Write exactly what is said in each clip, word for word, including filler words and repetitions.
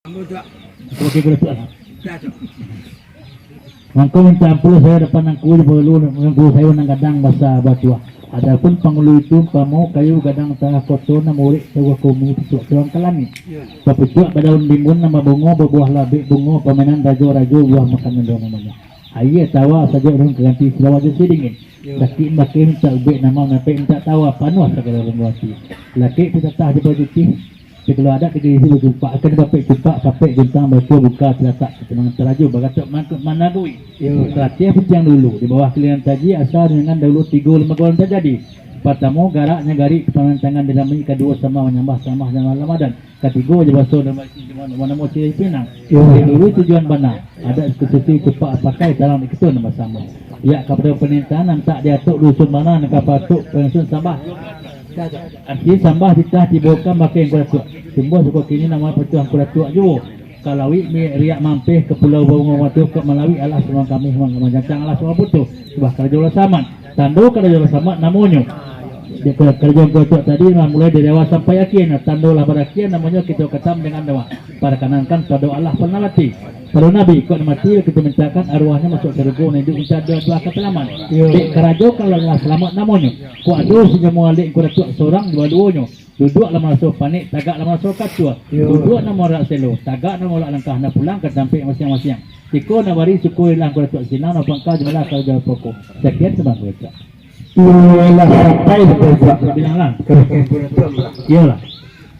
Oke, kalau tu lah. Mangko mintak ampun sajo dapan angku jo pangulu, angku sajo nan gadang basa batuah. Adopun pangulu itu umpamo kayu gadang tangah koto nan maurik taruih ka bumi, pituak taruang ka langik. Papituak badaun timbun nan babungo, babuah labek bungo, pamainan rajo-rajo, buah makanan doh namonyo. Aia tawa sajo urang ka ganti, silawa jo si dingin. Sakik bakeh mintak ubek, namuah mapek mintak tawa, panuah sagalo ronggo ati. Lakek pitatah jo baju putih, Tapi kalau adat di Girizi bacupak, akan bapek cupak, papek guntang, batu buka, talatak ka tanang taraju, bagatok mangkuk managui. Yo. Latiah putiang dulu, di bawah kilian taji, asa dengan dahulu tigo limo gol tajadi. Partamo, garaknyo garik, pamantangan di lami, kaduo, sama manyambah, sambah dalam Ramadan. Katigo, jo baso dalam isi, di mano, mano musti pinang. Yo. Di dulu tujuan bana, adat khususi cupak pakai, tarang di kitu nan basamo. Yak kapado panintaan, nan tak diatok dusun bana, nan ka patok pangsun sambah. Arti sambah titah tibokan bakeh Angku Datuak. Tumbuah suko kini namo patuah Angku Datuak juo. Ka lawik mi-, riak mampeh, ka pulau bungo matuah, ka malawik alah samang kamih, manjancang alah samang putuh. Subah karajo lah samat. Tando karajo lah samat namonyo. Di ka-, karajo Angku Datuak tadi lah mulai dari awal sampai akhir. Nah, tando lah barakhir namonyo kito katam dengan doa. Parakanankan pado Allah panalati. Pado Nabi, kok mati lah kito mintakan arwahnyo masuak sarugo, nan iduik minta doa-doa ka salamat. Yo. Dek karajo kalau lah salamat namonyo. Kok ado si namo alek Angku Datuak sorang dua-duonyo. Duduak lah maraso panek, tagak lah maraso katua. Yo. Duduak namo rak selo, tagak namo rak langkah, nak pulang ka tampek masiang-masiang. Siko nak bari syukur ilah Angku Datuak, sinan nak pangka jumalah ka jalan pokok. Sakian sambah Angku Datuak. Iyolah sampai Angku Datuak. Bilanglah. Ka bakeh Angku Datuak pulang. Iyolah.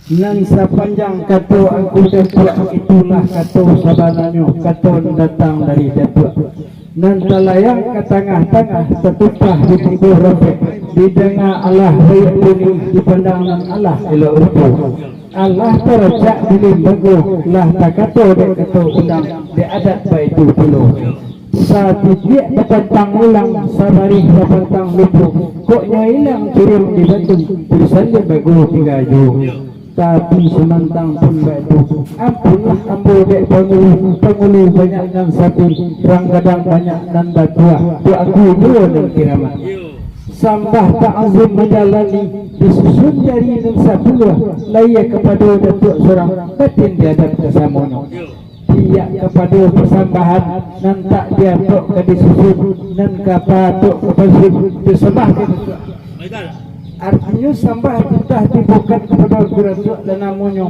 Nan sapanjang kato Angku Datuak, itulah kato sabananyo, kato nan datang dari Datuak. Nan talayang ka tangah-tangah, tatumpah di tubuah rapek, didanga alah baiak bunyi, dipandang nan alah elok rupo. Alah taracak di limbago, lah takato dek kato undang, dek adat baitu pulo. Satitiak bapantang ulang, sabarih bapantang lumbu, kok nyo ilang turuang di batu, tulisan limbago tingga juo. Tapi samantang pun baitu, ampunlah ambo dek pangulu, pangulu banyak nan sapi, rang gadang banyak nan batuah, dek angku juo nan kiramat. Sambah ta'zim majalani, disusun jari nan sapuluah, lahia kapado Datuak surang, batin di adat kasamonyo. Piyak kapado pasambahan, nan tak diatok ka disusun, nan ka patok ka pasusun, disambah ka Datuak. Artinyo sambah titah tibokan kapado Angku Datuak lah namonyo.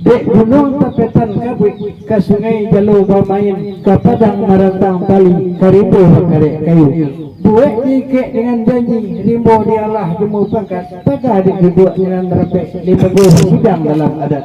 Dek gunuang tapetan kabuik, ka sungai jalo bamain, ka padang marantang tali, ka rimbo bakarek kayu. Buek diikek dengan janji, rimbo dialah jumua pangkat, tagah diduduak dengan rapek, limbago sidang dalam adat.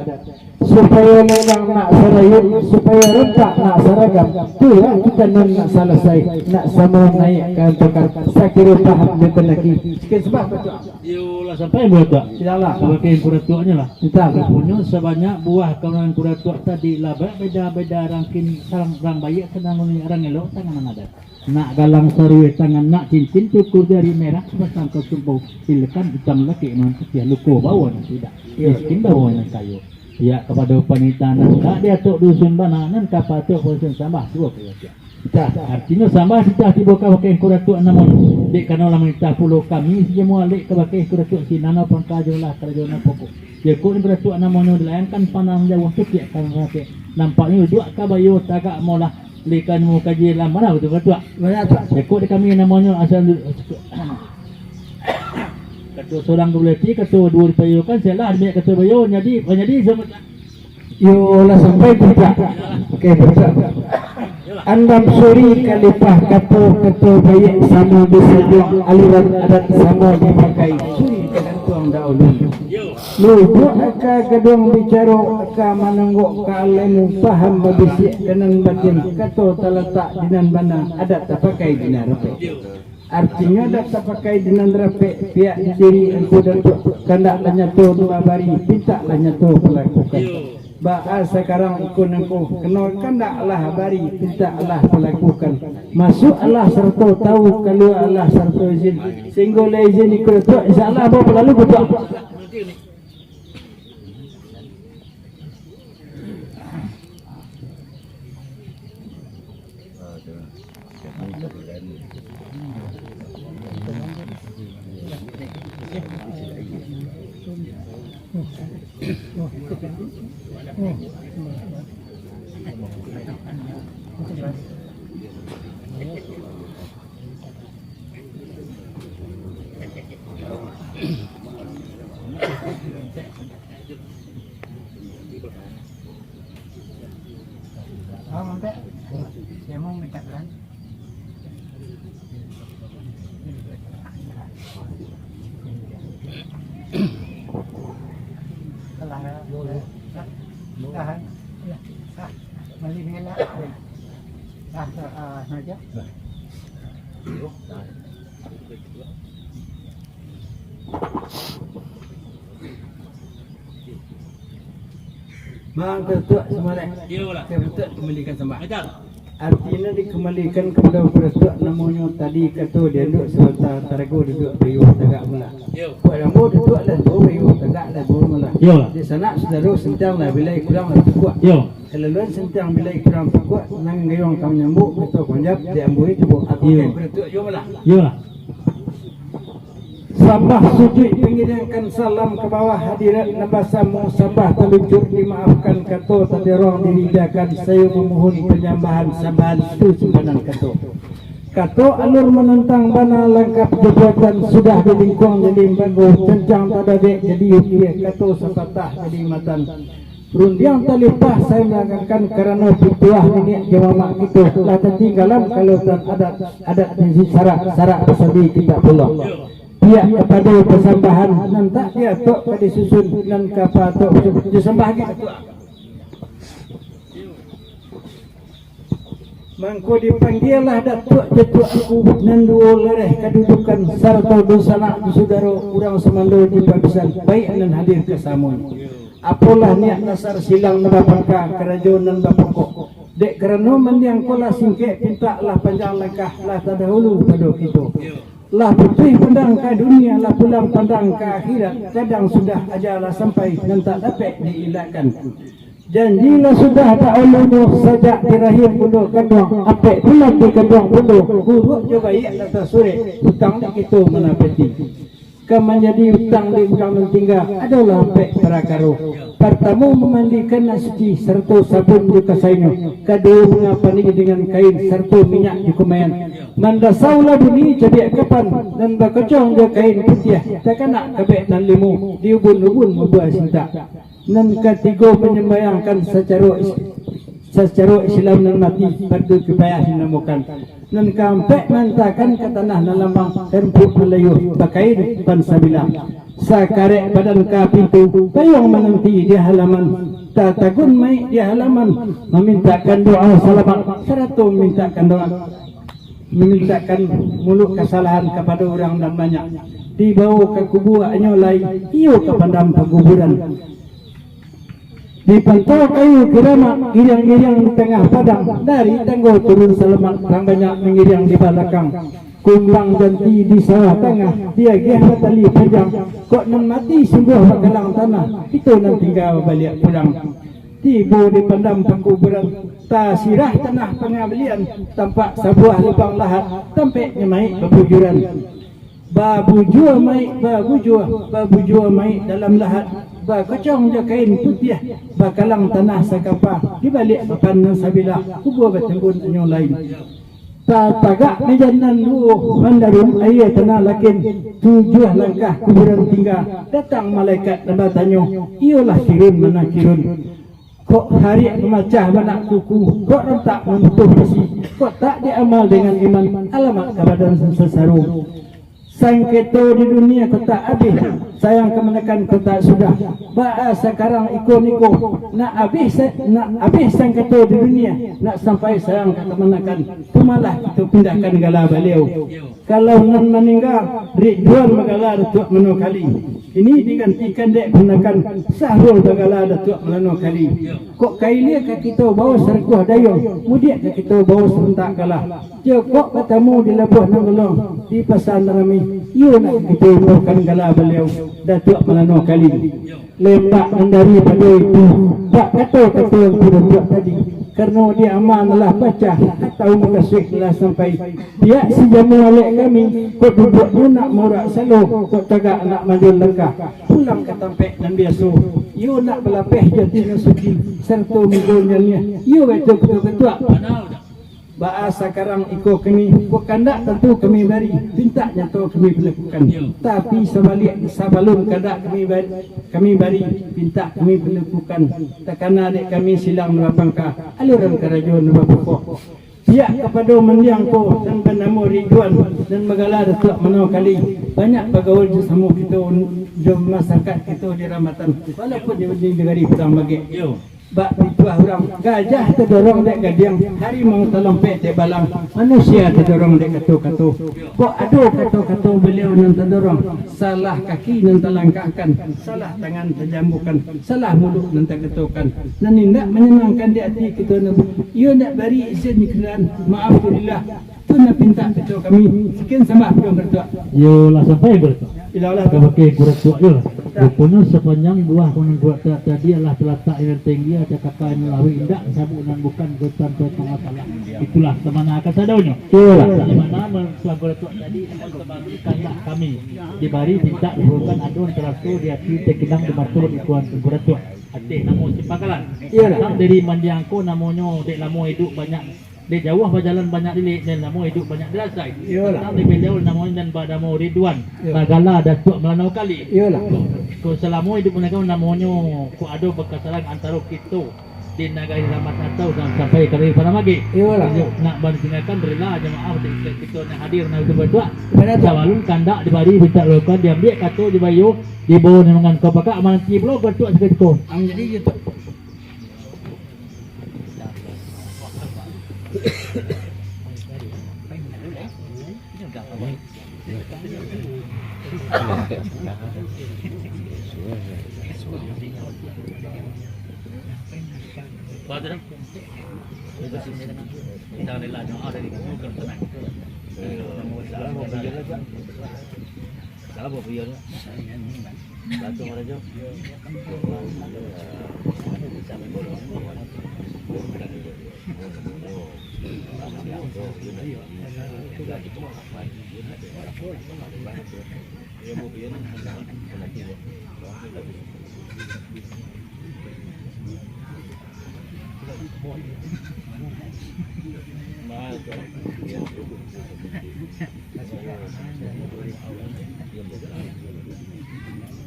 Supayo lelang nak sarayun, supayo rampak nak saragam, tu lah kito nan nak salasai, nak samo naiak ka antokan, sakiro paham jo tandaki. Sakian sambah Datuak. Iyo lah sampai Angku Datuak. Insyaallah. Sabagai Angku Datuaknyo lah. Insyaallah. Punyo sabanyak buah kawanan Angku Datuak tadi lah, ba-, beda-beda rang kini, sarang rang baiak, sarang rang elok, tangan nan adat. Nak galang saruih tangan, nak cincin cukur jari, merah sapasang ka sumpau, silakan itam lakek nan putiah, luko bawo nan tidak, miskin bawo nan kayo. Pihak kapado panitahan nan tak diatok dusun bana, nan ka patok dusun sambah, juo ka Datuak. Tah, artinyo sambah titah tibo ka bakeh Angku Datuak namonyo. Dek karano lah manitah pulo kami, si jamuah alek ka bakeh Angku Datuak, sinan pangka jumalah karajo nan pokok. Jikok Angku Datuak namonyo dilayangkan pandang jauah, tukiak ka nan rapek. Nampaknyo duduak ka bayo tagak molah. Likan mukaji lah, bana batua Angku Datuak? Bana, Tuak. Jikok di kami namonyo asal kato surang ka bulati, kato duo dipayokan, salah demi kato bayo, jadi, jadi sama. Iyo lah sampai Angku Datuak. Oke, Angku Datuak. Andam suri kalipah kato, kato baiak samo disanjuang, aliran adat samo dipakai, suri tagantuang dahulu. Lubuak aka gaduang bicaro, aka mananggok ka alemu, paham babisiak ka nan batin, kato talatak di nan bana, adat tapakai di nan rapek. Artinyo, adat tapakai di nan rapek, pihak di diri Angku Datuak, kandak lah nyato babari, pintak lah nyato balakukan. Baa sakarang iko nangko, kano kandak lah bari, pintak lah balakukan. Masuak alah sarato tau, kalua alah sarato izin. Sainggo lah izin Angku Datuak, insyaallah ambo balalu, Datuak. Oh, mampir. Dia mau minta peran. Tahan. Tahan. Tahan. Mali ngelak. Tahan, ah, saja. Mangko tuak sumaleh. Iyolah. Ka tuak kembalikan sambah. Betul. Artinyo dikembalikan kepada Bapak Datuak, namonyo tadi kato dianduk sabanta tarago duduak baiyo tagak mula. Iyo. Buek lambo duduak lah tuo baiyo tagak lah tuo mula. Iyolah. Di sanak sudaro santiang lah bilai kurang lah tukuak. Iyo. Kalaluan santiang bilai kurang tukuak, nan gayuang ka manyambuik, kato panjap di ambo itu, Bu. Aku Iyo. Kan Bapak Datuak juo mula. Iyolah. Sambah sujuik, pangiringkan salam ka bawah hadirat nan basamo, sambah taluncur dimaafkan, kato tadorong dirindakan, sayo mamohon panyambahan, sambahan tu simpanan kato. Kato alun manantang bana, langkah pabuatan sudah dilingkuang jadi limbago, cancang tadadek jadi ukia, kato sapatah jadi matan. Rundiang talipah sayo malangkahkan, karano pituah niniak jo mamak kito lah tatinggalan ka lautan adat, adat nan sarak, sarak basandi kitab pulo. Pihak kapado pasambahan nan tak diatok ka disusun, nan ka patok jo sambah agi. Mangko dipanggialah datuak jo tuakku nan duo lareh kadudukan, sarato dunsanak jo sudaro urang sumando di pabisan, baiak nan hadir kasamonyo. Apolah niat dasar silang nan bapangka, karajo nan bapokok. Dek karano mandiang ko lah singkek, pintak lah panjang, langkah lah tadahulu pado kito. Lah putuih pandang ka dunia, lah pulang pandang ka akhirat, kadang sudah aja lah sampai, nan tak dapek diilakkan. Janji lah sudah dahulunyo, sajak di rahim bundo kanduang, apek pulang di kanduang bundo, buruak jo baiak lah tasurek, utang dek kito manapeti. Ka manjadi utang di urang nan tingga, adolah ampek parakaro. Partamo, mamandikan nan suci sarato sabun jo kasainyo. Kaduo, mangapani dengan kain sarato minyak jo kumayan. Mandasaulah bunyi cabiak kapan, nan bakocong jo kain putiah, takanak kabek nan limo, diubun-ubun mambuwek sintak. Nan katigo, manyambayangkan sacaro is-, sacaro Islam nan mati, fardu kifayah dinamokan. Nan kaampek, maantakan ka tanah nan lambang, ka rumpuik nan layua, bakain pansabilah. Sakarek badan ka pintu, gayuang mananti di halaman. Tatagun mayik di halaman, mamintakan doa salamat, sarato mamintakan doa, mamintakan muluik kasalahan kapado urang nan banyak. Dibawo ka kubuanyo lai, iyo ka pandam pakuburan. Di pantau kayu kiramat, giriang-giriang di tangah padang, dari tanggo turun salamat, urang banyak mangiriang di balakang. Kumbang janti di sawah tangah, diagiah batali panjang, kok nan mati sungguah bakalang tanah, kito nan tingga babaliak pulang. Tibo di pandam pakuburan, tasirah tanah pangabalian, tampak sabuah lubang lahat, tampeknyo mayik babujuran. Babujua mayik, babujua, babujua mayik dalam lahat, bakocong jo kain putiah, bakalang tanah sakapa, di baliak papan nan sabilah, kubua batimbun anyo lai. Tatagak mejan nan duo, mandarum aia tanah lakin, tujuah langkah kuburan tingga, datang malaikat nan batanyo, iyolah Kirun, mana Kirun? Kok hariak mamacah banak kuku, kok rantak mamutuih pasi, kok tak diamal dengan iman, alamak ka badan sasaro. Sangketo di dunia kok tak abih, sayang kamanakan kok tak sudah. Baa sakarang iko niko, nak abih sa-, nak abih sangketo di dunia, nak sampai sayang ka kamanakan, tu malah kito pindahkan gala baliau. Kalau nan maningga, Ridwan bagala Datuak Mano Kali. Kini digantikan dek kamanakan, Sahrul bagala Datuak Mano Kali. Kok ka ilia ka kito bawo sarakuah dayuang, mudiak ka kito bawo sarantak galah. Jokok batamu di labuah nan golong, Di pasan rami, iyo nak kito imbaukan gala baliau, Datuak Malano Kali. Lembak nan daripado itu, bak kato-kato Angku Datuak tadi, karano di ama nan lah pacah, atau mukasuik nan lah sampai, pihak si jamu alek kami, kok duduaknyo nak maurak salo, kok tagak nak manjul langkah, pulang ka tampek nan biaso, iyo nak balapeh jo ati nan suci, sarato minggu nan niah, iyo baco Angku Datuak. Baa sakarang iko kini, kok kandak tantu kami bari, pintak nyato kami palakukan. Tapi sabaliak, sabalun kandak kami bari, kami bari, pintak kami palakukan, takana dek kami silang nan bapangka, aluran karajo nan bapokok. Pihak kapado mandiang ko nan banamo Ridwan, nan bagala Datuak Malano Kali, banyak bagaul jo samo kito, jo masarakat kito di Rambatan, walaupun di, di nagari Padang Magek. Bak pituah urang, gajah tadorong dek gadiang, harimau talompek dek balang, manusia tadorong dek kato-kato. Kok ado kato-kato baliau nan tadorong, salah kaki nan talangkahkan, salah tangan tajambukan, salah muluik nan takatokan, nan indak manyanangkan di ati kito nan, iyo ndak bari izin dikirakan, maaf tu lillah. Tu nan pintak kito kami. Sakian sambah pulang Angku Datuak. Iyo lah sampai Angku Datuak. Iyolah. Ka bakeh Angku Datuak yo lah. Dah. Ruponyo sapanjang buah nan Angku Datuak tadi alah talatak di nan tinggi, acakaka nan laweh, indak sabuk nan bukan, bukan suatu masalah. Itulah samana kasadonyo. Iyolah. Samana men-, Angku Datuak tadi, sabalun kandak kami dibari, pintak bukan ado nan taraso di ati, takinang di mato di Tuan Angku Datuak. Ateh namo si Pangkalan. Iyolah. Tantang diri mandiang ko namonyo dek lamo iduik banyak Dek jauah bajalan banyak dilik, nan lamo iduik banyak dirasai. Iyolah. Tantang di baliau namonyo nan banamo Ridwan, Iyo. bagala Datuak Malano Kali. Iyolah. Ko salamo iduik managau namonyo, ko ado bakasalan antaro kito di nagari Rambatan atau sam-, sampai ka nagari Padang Magek. Iyolah. Nak bantinggakan rila aja maaf di kito nan hadir nan itu batuak. Bana tu. Sabalun kandak dibari, pintak lakukan, diambiak kato di bayo, dibawo nan mangan ko pakak mananti pulo batuak sakutiko. Am, jadi gitu.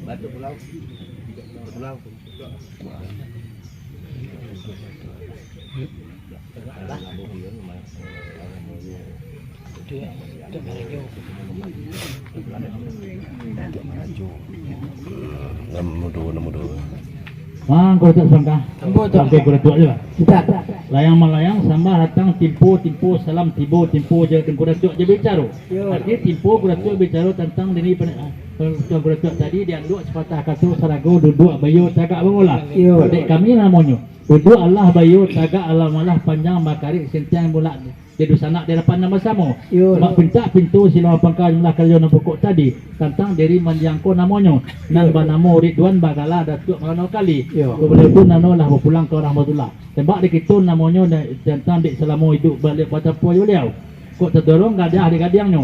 Batu pulau. Batu pulau. Nombor dua, nombor dua. Mangko Datuak Sangka. Ambo tu. Sampai Angku Datuak je lah. Kita. Layang malayang, sambah datang, timpo, timpo, salam tibo, timpo je Angku Datuak je bicaro. Yo. Arti timpo Angku Datuak bicaro tantang diri pen-, pen-, Angku Datuak tadi dianduak sapatah kato sarago duduak bayo tagak bangolah. Yo. Dek kami namonyo. Duduak alah bayo tagak alah malah panjang bakarik sintiang bulak. Di dunsanak di hadapan nan basamo. Iyo. Bak pintak pintu silang pangka jumlah karajo nan pokok tadi, tantang diri mandiang ko namonyo, nan Iyo. banamo Ridwan bagala Datuak Malano Kali. Iyo. Baliau tu nano lah bapulang ka rahmatullah. Tembak di kito namonyo na-, tantang dek salamo iduik baliak batampuah jo baliau. Kok tadorong gajah di gadiangnyo,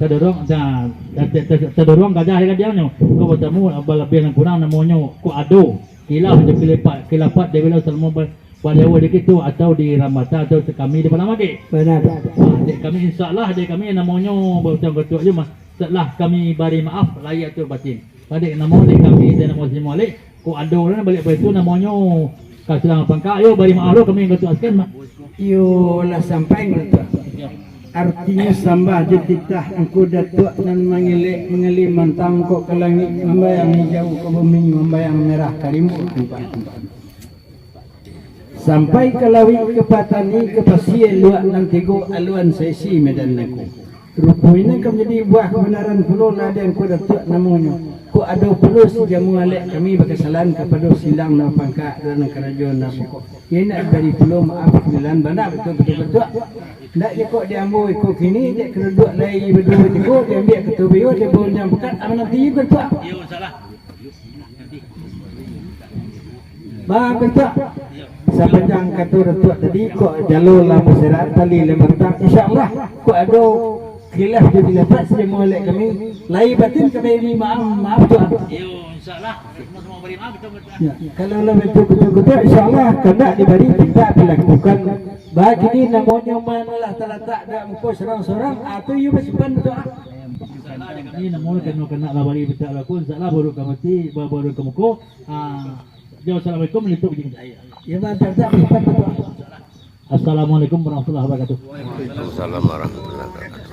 tadorong, ta-, ta-, ta-, tadorong gajah di gadiangnyo, kok batamu balabiah nan kurang namonyo, kok ado, kilaf jo kilapat, kilapat di baliau salamo ba-, Paliau di kitu atau di Rambatan atau kami di Padang Magek. Bana. Ha, dek kami, insya Allah, dek kami namonyo bautang batua je mah. Setelah kami bari maaf, lahia atau batin. Padek namo dek kami, dek namo si Mualik, kok ado urang baliak baitu namonyo ka silang pangka, yo bari maaf lo kami batua sekian mah. Iyo lah sampai batua. Artinyo sambah jo titah Angku Datuak nan mangilek mangalim mantang kok ka langik, mambayang hijau ka bumi, mambayang merah ka rimbo. Sampai ka lawik, ka patani, ka pasia, luak nan tigo, aluan saisi medan nangko. Rupo iko ka manjadi buah kabanaran pulo lah di angku Datuak namonyo. Kok ado pulo sijamu alek kami bakasalahan kapado silang nan pangka dan karajo nan pokok. Iyo nak bari pulo maaf kalilan bana batua-batua Datuak. Ndak je kok di ambo iko kini, dek kaduduak lai baduo iko, diambiak kato bayo, dibawo nan pakat, amanah tinggi Datuak. Baa, Datuak. Sapanjang kato Datuak tadi, kok jalo lah baserak, tali lah marantang. Insya Allah, kok ado khilaf jo pendapat, sijamu alek kami, lahia batin kami maaf, maaf, Tuan. Iyo, insya Allah. Samo-samo bari maaf, betul, betul. Ya, kalau lah batua-batua, insya Allah, kandak dibari, pintak dilakukan. Baa kini namonyo mah lah talatak dak muko surang-surang, ah, tu iyo basimpan, Datuak. Ini namo lah kano kandak lah bari pintak laku, insya Allah baru ka mati, ba-, baru ka muko. Ah, yo, assalamualaikum, lintuak bujing. Iyo, mantap, Datuak, simpan, Datuak. Assalamualaikum warahmatullahi wabarakatuh. Waalaikumsalam warahmatullahi wabarakatuh.